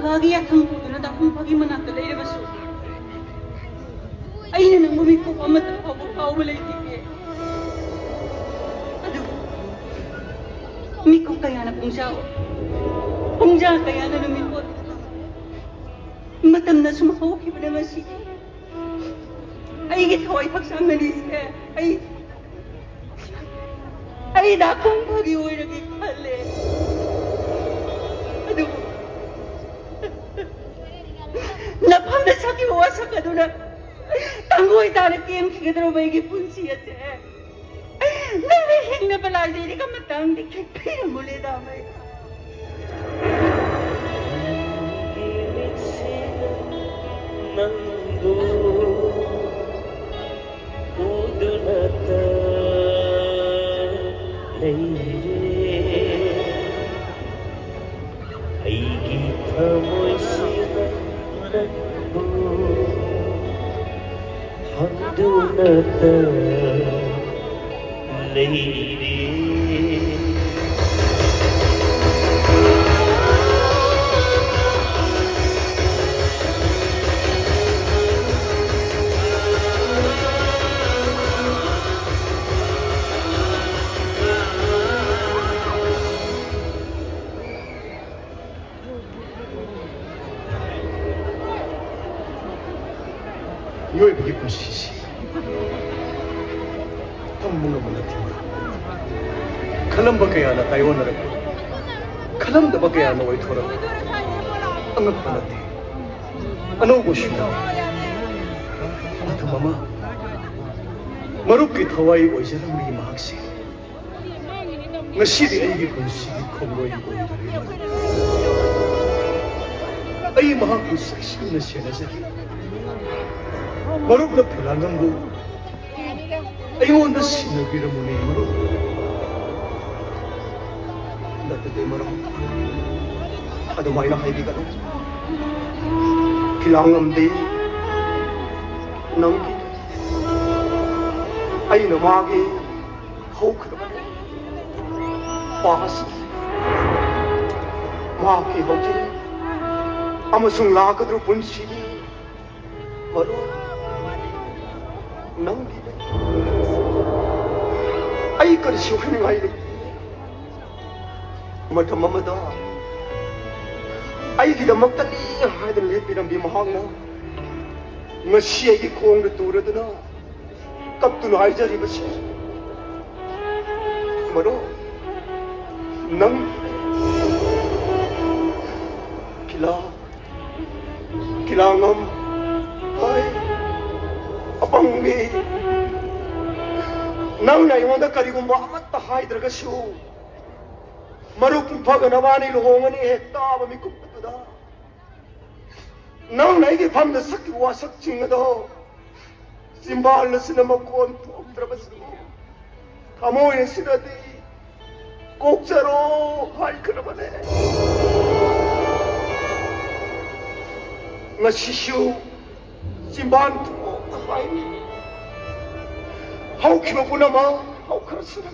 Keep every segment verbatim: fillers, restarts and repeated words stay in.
ꯃꯥꯒꯤ ꯌꯥꯊꯪ ꯄꯨꯗꯨꯅ ꯗꯥ ꯈꯣꯡꯕꯥꯒꯤ ꯃꯅꯥꯛꯇ ꯂꯩꯔꯕꯁꯨ, ꯑꯩꯅ ꯅꯪꯕꯨ ꯃꯤꯀꯨꯞ ꯑꯃꯠꯇ ꯐꯥꯎꯕ ꯀꯥꯎꯕ ꯂꯩꯇꯦ꯫ ꯑꯗꯨꯕꯨ ꯃꯤꯀꯨꯞ ꯀꯌꯥꯅ ꯄꯨꯡꯖꯥ ꯑꯣꯜꯂꯤ, ꯄꯨꯡꯖꯥ ꯀꯌꯥꯅ ꯅꯨꯃꯤꯠ ꯑꯣꯜꯂꯤ꯫ ꯃꯇꯝꯅ ꯁꯨꯝ ꯍꯧꯈꯤꯕꯅ ꯉꯁꯤ ꯑꯩꯒꯤ ꯊꯋꯥꯏ ꯍꯛꯆꯥꯡ ꯑꯅꯤꯁꯦ ꯑꯩ, ꯑꯩ ꯗꯥ ꯈꯣꯡꯕꯥꯒꯤ ꯑꯣꯏꯔꯒꯦ ꯈꯜꯂꯦ꯫ ꯑꯗꯨꯕꯨ ꯅꯐꯝꯗ ꯁꯛꯈꯤꯕ ꯋꯥꯁꯛ ꯑꯗꯨꯅ ꯇꯥꯡꯒꯣꯏ ꯇꯥꯅ ꯀꯦꯟꯈꯤꯒꯗꯧꯔꯕ ꯑꯩꯒꯤ ꯄꯨꯟꯁꯤ ꯑꯁꯦ ꯅꯪꯅ ꯍꯤꯡꯅꯕ ꯂꯥꯏꯖꯩꯔꯒ ꯃꯇꯥꯡꯗꯤ ꯈꯤꯛꯄꯤꯔꯝꯃꯨꯅꯦ ꯗꯥ ꯃꯩꯔꯥ꯫ ꯅꯪꯕꯨ ꯎꯗꯨꯅꯇ ꯂꯩꯔꯦ꯫ ꯑꯩꯒꯤ ꯊꯃꯣꯏꯁꯤꯅ ꯅꯪꯕꯨ ꯍꯪꯗꯨꯅꯇ ꯂꯩꯔꯦ꯫ ꯃꯤꯑꯣꯏꯕꯒꯤ ꯄꯨꯟꯁꯤꯁꯤ ꯇꯝꯕ ꯉꯝꯕ ꯅꯠꯇꯦ꯫ ꯈꯜꯂꯝꯕ ꯀꯌꯥꯅ ꯇꯥꯏꯑꯣꯟꯅꯔꯛꯄ, ꯈꯜꯂꯝꯗꯕ ꯀꯌꯥꯅ ꯑꯣꯏꯊꯣꯔꯛꯄ ꯑꯉꯛꯄ ꯅꯠꯇꯦ꯫ ꯑꯅꯧꯕꯁꯨ ꯌꯥꯎꯏ꯫ ꯃꯇꯝ ꯑꯃ ꯃꯔꯨꯞꯀꯤ ꯊꯋꯥꯏ ꯑꯣꯏꯖꯔꯝꯕꯤ ꯃꯍꯥꯛꯁꯦ ꯉꯁꯤꯗꯤ ꯑꯩꯒꯤ ꯄꯨꯟꯁꯤꯒꯤ ꯈꯣꯡꯂꯣꯏ ꯑꯣꯏꯔꯦ꯫ ꯑꯩ ꯃꯍꯥꯛꯄꯨ ꯆꯦꯛꯁꯤꯟꯅ ꯁꯦꯟꯅꯖꯒꯦ꯫ ꯃꯔꯨꯞꯅ ꯐꯤꯂꯥꯡꯒꯝꯕꯨ ꯑꯩꯉꯣꯟꯗ ꯁꯤꯟꯅꯕꯤꯔꯝꯃꯨꯅꯦ, ꯃꯔꯨꯞ꯫ ꯅꯠꯇꯗꯤ, ꯃꯔꯨꯞ, ꯑꯗꯨꯃꯥꯏꯅ ꯍꯥꯏꯕꯤꯒꯅꯨ꯫ ꯐꯤꯂꯥꯡꯒꯝꯗꯤ ꯅꯪꯒꯤ, ꯑꯩꯅ ꯃꯥꯒꯤ ꯍꯧꯈ꯭ꯔꯕꯅꯤ꯫ ꯄꯥꯁ꯫ ꯃꯍꯥꯛꯀꯤ ꯍꯧꯈꯤꯕ ꯑꯃꯁꯨꯡ ꯂꯥꯛꯀꯗꯧꯔꯤꯕ ꯄꯨꯟꯁꯤꯗꯤ ꯃꯔꯨꯞ ꯅꯪꯒꯤꯅꯤ꯫ ꯑꯩ ꯀꯔꯤꯁꯨ ꯍꯥꯏꯅꯤꯡꯉꯥꯏ ꯂꯩꯇꯦ꯫ ꯃꯇꯝ ꯑꯃꯗ ꯑꯩꯒꯤꯗꯃꯛꯇꯅꯤ ꯍꯥꯏꯗꯨꯅ ꯂꯦꯞꯄꯤꯔꯝꯕꯤ ꯃꯍꯥꯛꯅ ꯉꯁꯤ ꯑꯩꯒꯤ ꯈꯣꯡꯗ ꯇꯨꯔꯗꯨꯅ ꯀꯞꯇꯨꯅ ꯍꯥꯏꯖꯔꯤꯕꯁꯤ ꯃꯔꯨꯞ ꯅꯪ ꯀꯤꯂꯥ ꯀꯤꯂꯥꯉꯝ ꯍꯣꯏ ꯑꯄꯪꯕꯤ ꯅꯪꯅ ꯑꯩꯉꯣꯟꯗ ꯀꯔꯤꯒꯨꯝꯕ ꯑꯃꯠꯇ ꯍꯥꯏꯗ꯭ꯔꯒꯁꯨ ꯃꯔꯨꯞ ꯐꯒꯅꯕ ꯅꯕꯥꯅꯤ ꯂꯨꯍꯣꯡꯒꯅꯤ ꯍꯦꯛ ꯇꯥꯕ ꯃꯤꯀꯨꯞ ꯑꯗꯨꯗ ꯅꯪꯅ ꯑꯩꯒꯤ ꯐꯝꯗ ꯁꯛꯈꯤꯕ ꯋꯥꯁꯛꯁꯤꯡ ꯑꯗꯣ ꯆꯤꯝꯕꯥꯜ ꯑꯁꯤꯅ ꯃꯈꯣꯟ ꯊꯣꯛꯇ꯭ꯔꯕꯁꯨ ꯊꯃꯣꯏ ꯑꯁꯤꯅꯗꯤ ꯀꯣꯛꯆꯔꯣ ꯍꯥꯏꯈ꯭ꯔꯕꯅꯦ꯫ ꯉꯁꯤꯁꯨ ꯆꯤꯝꯕꯥꯜ ꯊꯣꯛ ꯍꯥꯏꯔꯤ꯫ ꯍꯧꯈꯤꯕ ꯄꯨꯝꯅꯃꯛ ꯍꯧꯈ꯭ꯔꯁꯤꯔ꯫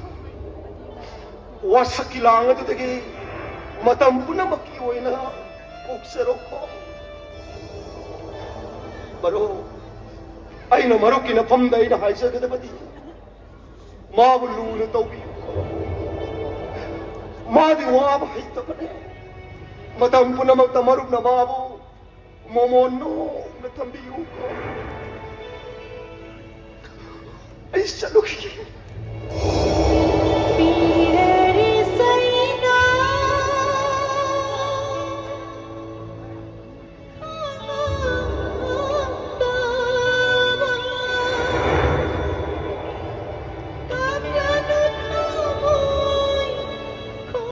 ꯋꯥꯁꯛꯀꯤ ꯂꯥꯡ ꯑꯗꯨꯗꯒꯤ ꯃꯇꯝ ꯄꯨꯝꯅꯃꯛꯀꯤ ꯑꯣꯏꯅ ꯀꯣꯛꯆꯔꯣꯀꯣ꯫ ꯃꯔꯨꯞ, ꯑꯩꯅ ꯃꯔꯨꯞꯀꯤ ꯅꯐꯝꯗ ꯑꯩꯅ ꯍꯥꯏꯖꯒꯗꯕꯗꯤ ꯃꯥꯕꯨ ꯂꯨꯅ ꯇꯧꯕꯤꯌꯨ꯫ ꯃꯥꯗꯤ ꯋꯥꯕ ꯍꯩꯇꯕꯅꯦ꯫ ꯃꯇꯝ ꯄꯨꯝꯅꯃꯛꯇ ꯃꯔꯨꯞꯅ ꯃꯥꯕꯨ ꯃꯣꯃꯣꯟ ꯅꯣꯡꯅ ꯊꯝꯕꯤꯌꯨ꯫ ꯑꯩ ꯆꯠꯂꯨꯈꯤꯒꯦ꯫